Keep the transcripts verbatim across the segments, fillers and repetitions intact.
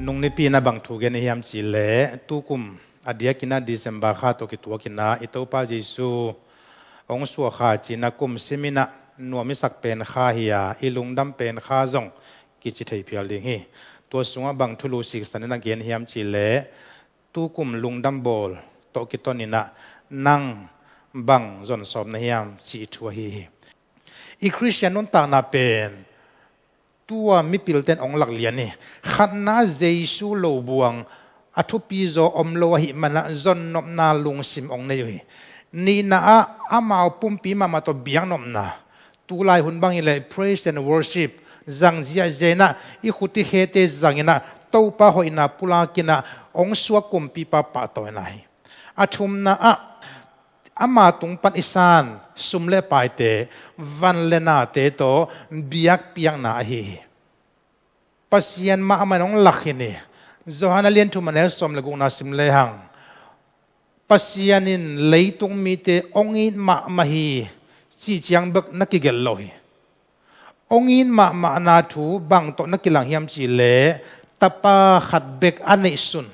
Nung nipi in ah bang thu gen hiam cih leh, tukum a diakin ah December kha tawh kituakin ah i Topa Jesu hong suak kha ci-in ah kum simin ah nuam i sak pen kha hi a, i lungdam pen kha zong kici thei phial ding hi. Tua sungah bang thulu siksan in ah gen hiam cih leh, tukum lungdam bawl tawh kitonin ah nang bang zon sawm na hiam cih thu ahi hi. I Khristian nuntakna pen tua mipilte in hong lak lian hi. Khatna, Jesu lo buang a thupi zaw om lo ahih manin ah zonnopna lungsim hong nei uh hi. Nihna ah amau pumpi mahmah tawh biaknopna, tulai hun bang hi leh praise and worship zang ziahziah in ah, i khut i khete zangin ah Topa hoihna pulakin ah hong suak kumpipa pahtawina hi. A thumna ah ama tung pan i san sum le paite, van le nate tawh biakpiakna ahi hi. Pasian mahmah in hong lak khin hi. Johan a lian thum a neu sawm le gukna sim lehang, Pasian in leitung mite hong it mahmah hi cih ciang bek na kigelh lo hi. Hong it mahmahna thu bang tawh na kilang hiam cih leh, Tapa khat bek a neihsun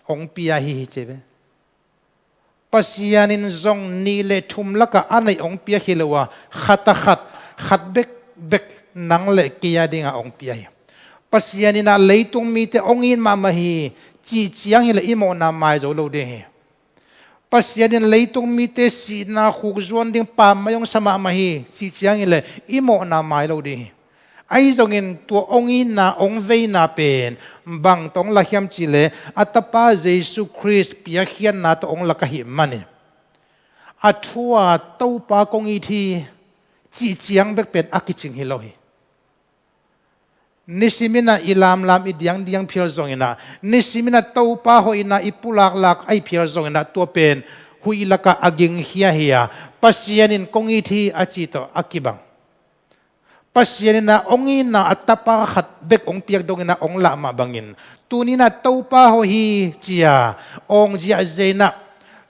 hong pia hi hi ci ve. Pasian in zong nih le thum lakah a neih hong piak hi lo a, khat a khat, khat bekbek nang le kei a dingah hong pia hi. Pasian in ah leitung mite hong it mahmah hi cih ciang hi leh i mawhna mai zo lo ding hi. Pasian in leitung mite sihna khukzuan ding paam mai hong sa mahmah hi cih ciang hi leh i mawhna mai lo ding hi. Ahi zongin tua hong itna, hong veina pen bang tawh hong lak hiam cih leh, a Tapa Jesu Khrist piakkhiatna tawh hong lak ahih manin, a thu-a Topa kong it hi cih ciang bek pen a kicing hi lo hi. Nisimin ah i lamlam, i diangdiang phial zongin ah, nisimin ah Topa hoihna i pulaklak ahi phial zongin ah, tua pen huih lakah a gingkhia hi a, Pasian in kong it hi a cih tawh a kibang. Pasian in ah hong itna a Tapa khat bek hong piak dongin ah hong lah mah bangin, tuni-in ah Topa hoih hi ci-a awng ziahziah in ah,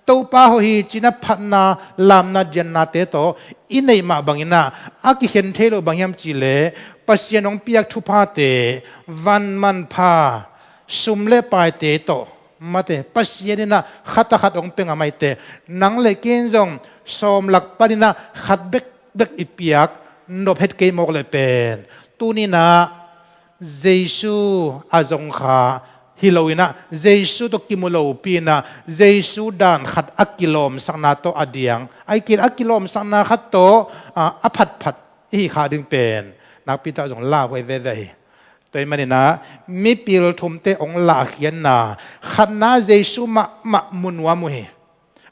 Topa hoih hi ci-in ah phatna, lamna, diannate tawh i neih mah bangin ah, a kikhen thei lo bang hiam cih leh, Pasian hong piak thuphate, van manpha, sum le paite tawh, mate, Pasian in ah khat a khat hong pia ngam ahih teh, nang le kei in zong sawm lak panin ah khat bekbek i piak nop het kei mawk leh pen, tuni-in ah Jesu a zong kha hi lo-in ah, Jesu tawh kimu lopi-in ah, Jesu dan khat a kilawmsakna tawh a diang, ahih kei leh a kilawmsakna khat tawh, a, a phatphat i hih kha ding pen nakpi tak zong lauhuai veve hi. Tua ahih manin ah mipil thumte hong lahkhiatna, khatna, Jesu mahmah mu nuam uh hi.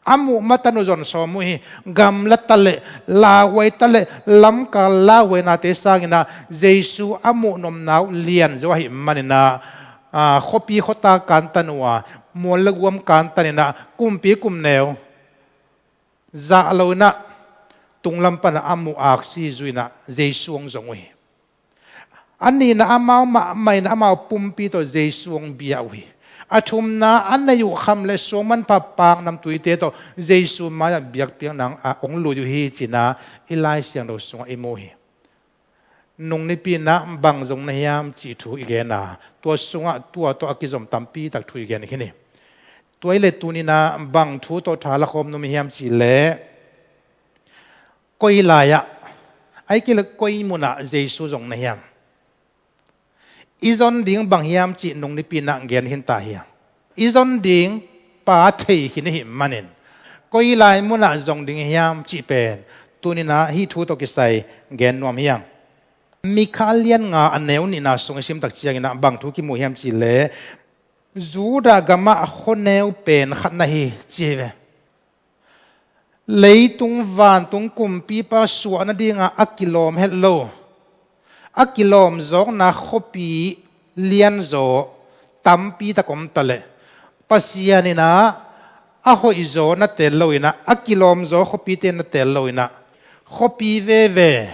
A muh matan uh zon sawm uh hi. Gamla ta leh, lauhuai ta leh, lamkal lauhuainate sangin ah Jesu a muh nopna uh lian zo ahih manin ah, a, khuapi khuata kantan uh a, mual le guam kantanin ah, kumpi kumneu zah lo-in ah, tunglam pan ah a muh aksi zui-in ah Jesu hong zong uh hi. A nihna, amau mahmah in amau pumpi tawh Jesu hong bia uh hi. A thumna, a neih uh kham le suang manpha, paknamtuite tawh Jesu mai-ah biakpiakna ah hong lui uh hi ci-in ah i Lai Siangtho sungah i mu hi. Nung nipi-in ah bang zong na hiam cih thu i gen a, tua sungah tua tawh a kizom tampi tak thu i gen khin hi. Tua ahih leh tuni-in ah bang thu tawh tha la khawm nuam i hiam cih leh, koi lai-ah, ahih kei leh koi munah Jesu zong na hiam? I zon ding bang hiam cih nung nipi-in ah gen khin ta hi hang. I zon ding pa thei khin i hih manin, koi lai munah zong ding hiam cih pen tuni-in ah hih thu tawh kisai gen nuam hi hang. Mikha lian nga a neu nihna sung i sim tak ciangin ah bang thu kimu hiam cih leh, Judah gamah khuaneu pen khat na hi ci hi ve. Leitung vantung kumpipa suah nadingah a kilawm het lo, a kilawm zawkna khuapi lianzaw tampi tak om ta leh, Pasian in ah a hoihzaw na teel lo-in ah, a kilawmzaw khuapite na teel lo-in ah, khuapi veve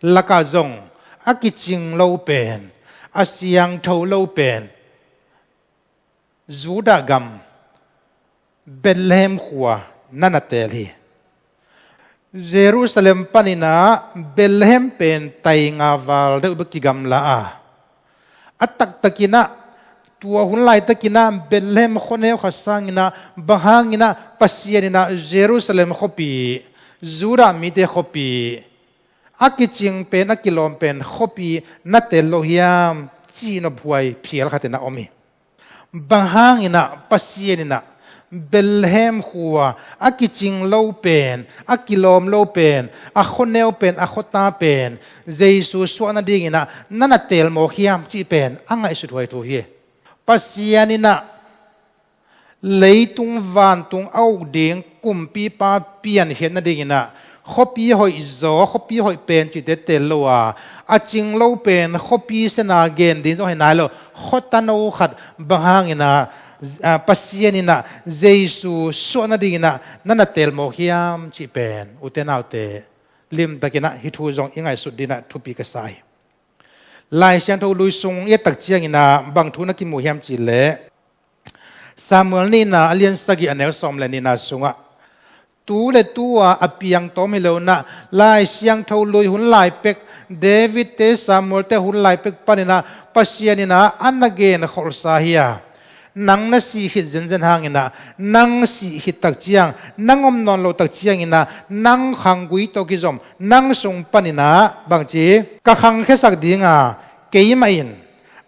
lakah zong a kicing lo pen, a siangtho lo pen, Judah gam Bethlehem khua na na teel hi. Jerusalem panin ah Bethlehem pen tainga val deuh bek kigamla a, a taktakin ah Tua hun laitakinah Bethlehem khuaneu khat sanginah bang hanginah Pasian inah Jerusalem khuapi, Judah mite khuapi, a kicing pen, a kilawm pen khuapi na tel lo hiam, cih nophuai phial khatinah om hi. Bang hanginah Pasian inah Bethlehem khua a kicing lo pen, a kilawm lo pen, a khuaneu pen, a khuata pen Jesu suah nadinginah na na tel mawk hiam cih pen a ngaihsut huai thu hi. Pasian inah leitung vantung a uk ding kumpipa piankhiat nadinginah khuapi hoih zaw, khuapi hoih pen cihte tel lo a, a cing lo pen khuapi sena gen ding zong hi nai lo, khuata no khat bang hanginah, ah, Pasian inah Jesu suah nadinginah na na tel mawk hiam cih pen, ute naute, limtakinah hih thu zong i ngaihsut dinah thupi ka sa hi. Lai Siangtho Lui sung i et tak cianginah bang thu na kimu hiam cihleh, Samuel nihna a lian sagih a neu sawm le nihna sungah, tu le tu-a a piang tawm hi lo inah Lai Siangtho Lui hun lai pek, David te Samuel te hun lai pek paninah Pasian inah a na gen kholhsa hi a, nang na sih khit zenzen hanginah, nang sih khit tak ciang, nang om nawn loh tak cianginah nang khanggui tawh kizom, nang sung paninah bangci ka khangkhiasak dinga, keimah in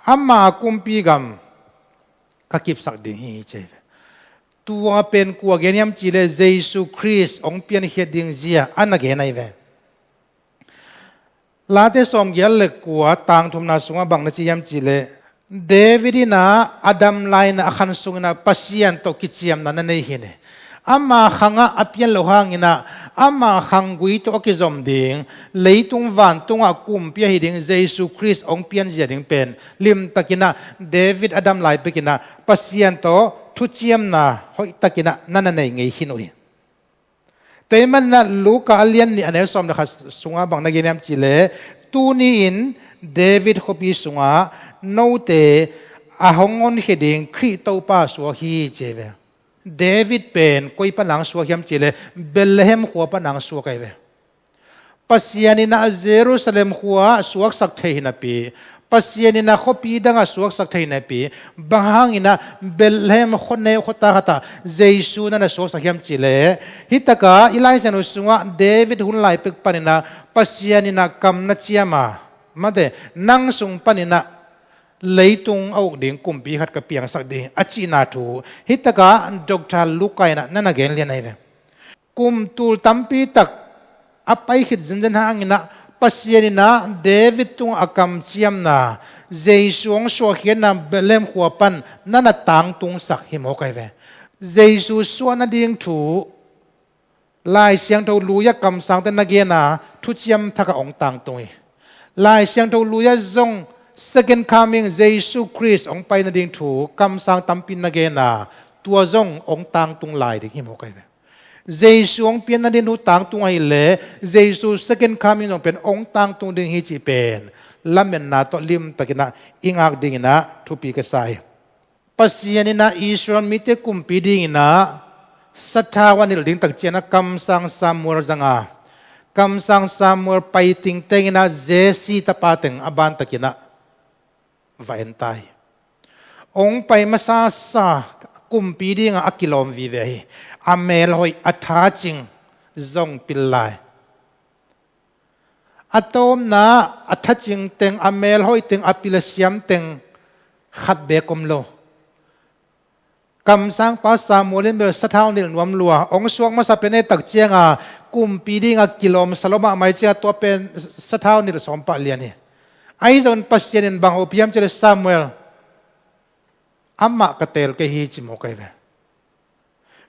ama kumpi gam ka kipsak ding hi, ci hi ve. Tua pen kua gen hiam cihleh Jesu Khrist hong piankhiat ding zia a na gen ahi ve. Late sawmgiat le kua tang thumna sungah bang na ci hiam cihleh, David inah a dam lai inah a khan sunginah Pasian tawh kiciamna na nei hi ni. Ama khangah a pian loh hanginah ama khanggui tawh a kizom ding, leitung vantungah kumpi ahi ding Jesu Khrist hong pianzia ding pen limtakinah David a dam lai pekinah Pasian tawh thuciamna hoihtakinah na na nei ngei khin uh hi. Tua ahih maninah Luka a lian nih a neu sawm le khat sungah bang na gen hiam cihleh, tuni-in David khuapi sungah note a hong honkhia ding Khrih Topa suak hi, ci hi ve. David pen koi pana hong suak hiam cihleh Bethlehem khua pana hong suak ahi ve. Pasian inah Jerusalem khua suaksak thei hi napi, Pasian inah khuapi dangah suaksak thei hi napi, bang hanginah Bethlehem khuaneu khuata khatah Jesu na na suaksak hiam cihleh, hih takah i Lai Siangtho sungah David hun lai pek paninah Pasian inah kam na ciam a, mate, nang sung paninah leitung a uk ding kumpi khat ka piangsak ding a cihna thu hih takah Doctor Luka inah na na gen lian ahi ve. Kum tul tampi tak a pai khit zenzen hanginah Pasian inah David tungah a kamciamna, Jesu hong suahkhiatna Bethlehem khua pan na na tangtungsak hi mawk ahi ve. Jesu suah nading thu Lai Siangtho Lui-ah kamsangte na gen a, Thuciam Thakah hong tangtung hi. Lai Siangtho Lui-ah zong Second Coming, Jesu Khrist hong pai nading thu kamsang tampi na gen a, tua zong hong tangtung lai ding hi mawk ahi ve. Jesu hong pian nading thu tangtung ahih leh Jesu Second Coming zong pen hong tangtung ding hi cih pen lametna tawh limtakinah i ngak dinginah thupi ka sa hi. Pasian inah Israel mite kumpi dinginah sathau a nilh ding tak cianginah kamsang Samuel zanga, kamsang Samuel pai tingtenginah Jesse tapa teng a bantakinah va en ta hi. Hong pai masasa kumpi dingah a kilawm vive hi. A melhoih, a thacing zong pil lai. A tawpna, a thacing teng, a melhoih teng, a pil a siam teng khat beek om lo. Kamsangpa Samuel in bel sathau nilh nuam lua, hong suak masa pen ei tak cianga kumpi dinga kilawmsa lo mahmah cianga tua pen sathau nilh sawm pah lian hi. Ahi zongin Pasian in bang hopih hiam cihleh, Samuel, amah ka teel kei hi, ci mawk ahi ve.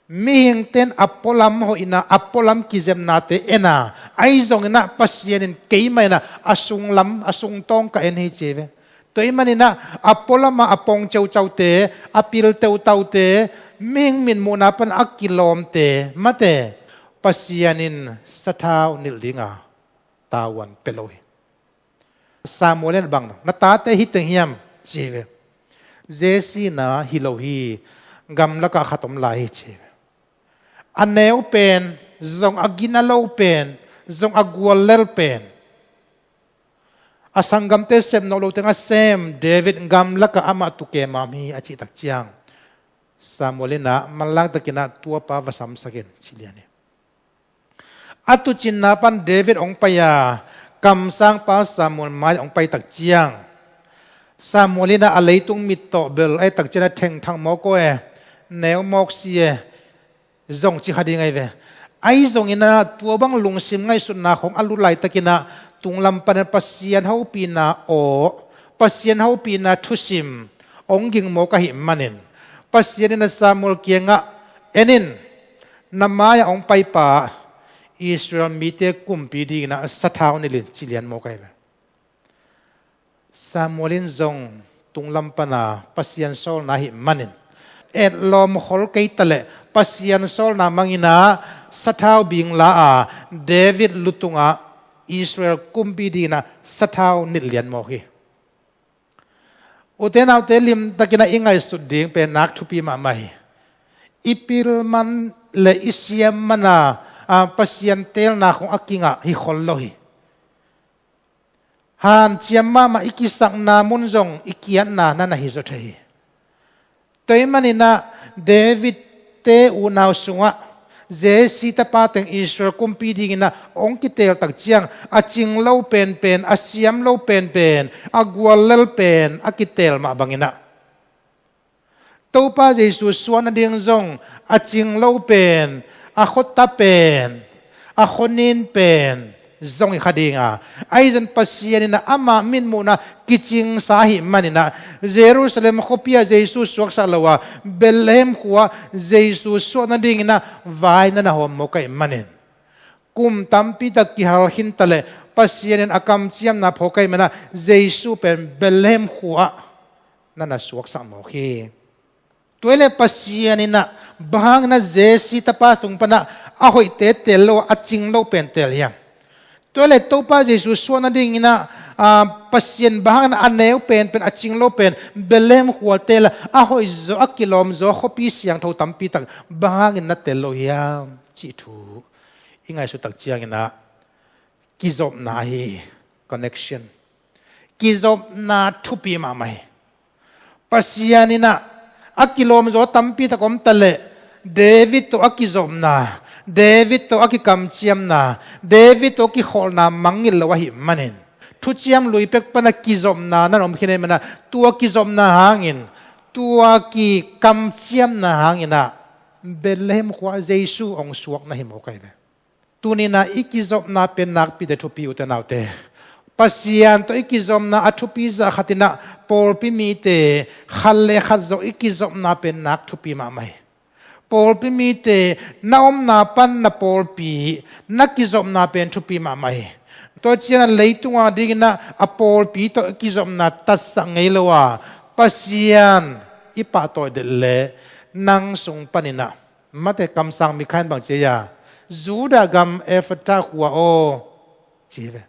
Mihingte in a pualam hoihna, a pualam kizepnate en a, ahi zonginah Pasian in keimah inah a sunglam, a sungtawng ka en hi, ci ve. Tua ahih maninah a pualama a pong ceucaute, a pil teutaute, mihing mitmuhna pan a kilawmte, mate, Pasian in sathau nilh dinga tavuan pia lo hi. Samuel in bang, na tate hi teng hiam, ci hi ve. Jesse na hi lo hi, gamlakah khat om lai hi, ci hi ve. A neu pen zong, a gina lo pen zong, a guallel pen, A sanggamte sep nawh lo teng a sem David gamlakah amah tukem a om hi a cih tak ciang, Samuel in ah manlangtakin ah tuapa va samsak in ci lian hi. A tuucinna pan David hong pai a, kamsangpa Samuel mai-ah hong pai tak ciang, Samuel in ah a leitung mit tawh bel a et tak ciang a thengthang mawk aw e, neu mawk si e, zong ci kha ding ahi ve. Ahi zongin ah tua bang lungsim ngaihsutna khawng a lut laitakin ah tunglam panin Pasian hopihna aw, Pasian hopihna thusim hong ging mawk ahih manin, Pasian in ah Samuel kiangah, "En in, na mai-ah hong paipa Israel mite kumpi dingin ah sathau nilh in," ci lian mawk ahi ve. Samuel in zong tunglam pana Pasian sawlna ahih manin, etlawm khol kei taleh Pasian sawlna mangin ah sathau bing la a, David lu tungah Israel kumpi dingin ah sathau nilh lian mawk hi. Ute naute, limtakin ah i ngaihsut ding pen nak thupi mahmah hi. I pil man le i siam man a, a, Pasian teelna khawng a kingah hi khol lo hi. Hanciam mahmah i kisakna mun zong i kiatna na na hi zaw thei hi. Tua ahih manin ah David-te unau sungah Jesse tapa teng Israel kumpi dingin ah hong kiteel tak ciang, a cing lo penpen, a siam lo penpen, a guallel pen a kiteel mah bangin ah, Topa Jesu suah nading zong a cing lo pen, a khuata pen, a khuanin pen zong hi kha ding a, ahi zongin Pasian in ah ama mitmuhna kicingsa ahih manin ah, Jerusalem khuapi ah Jesu suaksak lo a, Bethlehem khua-ah Jesu suah nadingin ah vai na na hawm mawk ahih manin, kum tampi tak kihal khin taleh Pasian in a kamciamna phawk ahih manin ah Jesu pen Bethlehem khua-ah na na suaksak mawk hi. Tua hi leh Pasian in ah bang hangin ah Jesse tapa tung pan ah a hoihte teel lo a, a cing lo pen teel hiam? Tua hi leh Topa Jesu suah nadingin ah, a, Pasian bang hangin ah a neu penpen, a cing lo pen Bethlehem khua teel a, a hoihzaw, a kilawmzaw khuapi siangtho tampi tak bang hangin na teel lo hiam cih thu i ngaihsut tak ciangin ah kizopna ahi hi. Connection. Kizopna thupi mahmah hi. Pasian in ah a kilawmzaw tampi tak om taleh David tawh a kizopna, David tawh a kikamciamna, David tawh a kikholhna mangngilh lo ahih manin, thuciam lui pek pan a kizopna na na om khin ahih manin ah, tua kizopna hangin, tua kikamciamna hangin ah Bethlehem khua-ah Jesu hong suak na hi mawk ahi ve. Tuni-in ah i kizopna pen nakpi-in thupi, ute naute. Pasian tawh i kizopna a thupi zah khatin ah pawlpi mite khat le khat zawh i kizopna pen nak thupi mahmah hi. Pawlpi mite na omna pan na pawlpi na kizopna pen thupi mahmah hi. Tua ciangin ah leitung a dingin ah a pawlpi tawh i kizopna tatsak ngei lo a, Pasian i pahtawi det leh nang sung panin ah, Mate kamsang Mikha in bang ci hiam? Judah gam Efrata khua aw, ci hi ve.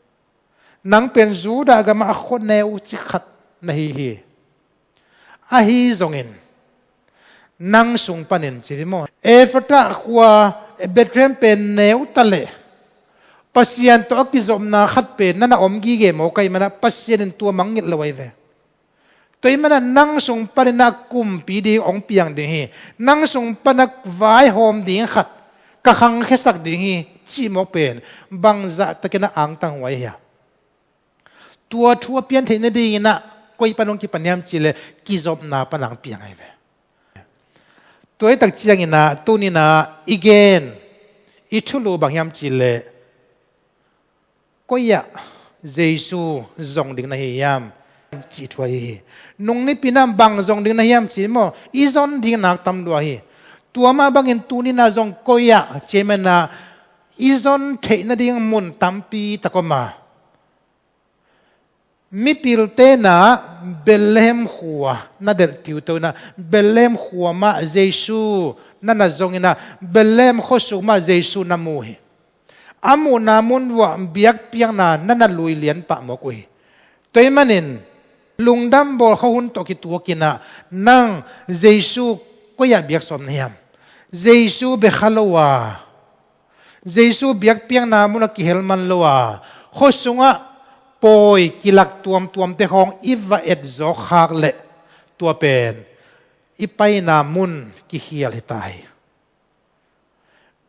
Nang pen Judah gamah a khua neu cik khat na hi hi. Ahi zongin nang sung panin, ci hi maw, Efrata khua, Bethlehem pen neu ta leh Pasian tawh a kizopna khat pen na na om gige mawk ahih manin ah Pasian in tua mangngilh lo ahi ve. Tua ahih manin ah nang sung panin ah kumpi ding hong piang ding hi. Nang sung panin ah vaihawm ding khat ka khangkhiasak ding hi, cih mawk pen bangzah takin ah angtang huai hiam? Tua thu a pian theih nadingin ah koi pan hong kipan hiam cih leh kizopna pan hong piang ahi ve. Tua ahih tak ciangin ah tuni-in ah i gen, i thulu bang hiam cih leh, koi-ah Jesu zong ding na hi hiam, cih thu ahi hi. Nung nipi-in ah bang zong ding na hiam cih maw, i zon ding nak tam lua hi. Tua mah bangin tuni-in ah zong koi-ah, ci ahih manin ah i zon theih nading mun tampi tak om a, mipilte in ah Bethlehem khua na delh tiuto in ah, Bethlehem khua mah Jesu na na zongin ah, Bethlehem khuasung mah Jesu na mu hi. A muhna mun uah biakpiakna na na lui lian pah mawk uh hi. Tua ahih manin lungdam bawl khawm hun tawh kituakin ah, nang Jesu koi-ah biak sawm na hiam? Jesu bia kha lo a, Jesu biakpiakna mun ah kihel man lo a, khuasungah pawi kilak tuamtuamte khawng i va etzawk khak leh tua pen i paina mun kikhial hi ta hi.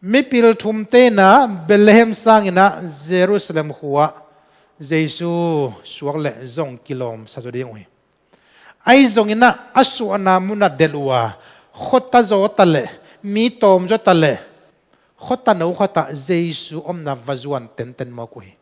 Mipil thumte in ah Bethlehem sangin ah Jerusalem khua-ah Jesu suak leh zong kilawmsa zaw ding uh hi. Ahi zongin ah a suahna munah delh uh a, khuata zaw ta leh, mi tawm zaw ta leh, khuata no khuatah Jesu omna va zuan tenten mawk uh hi.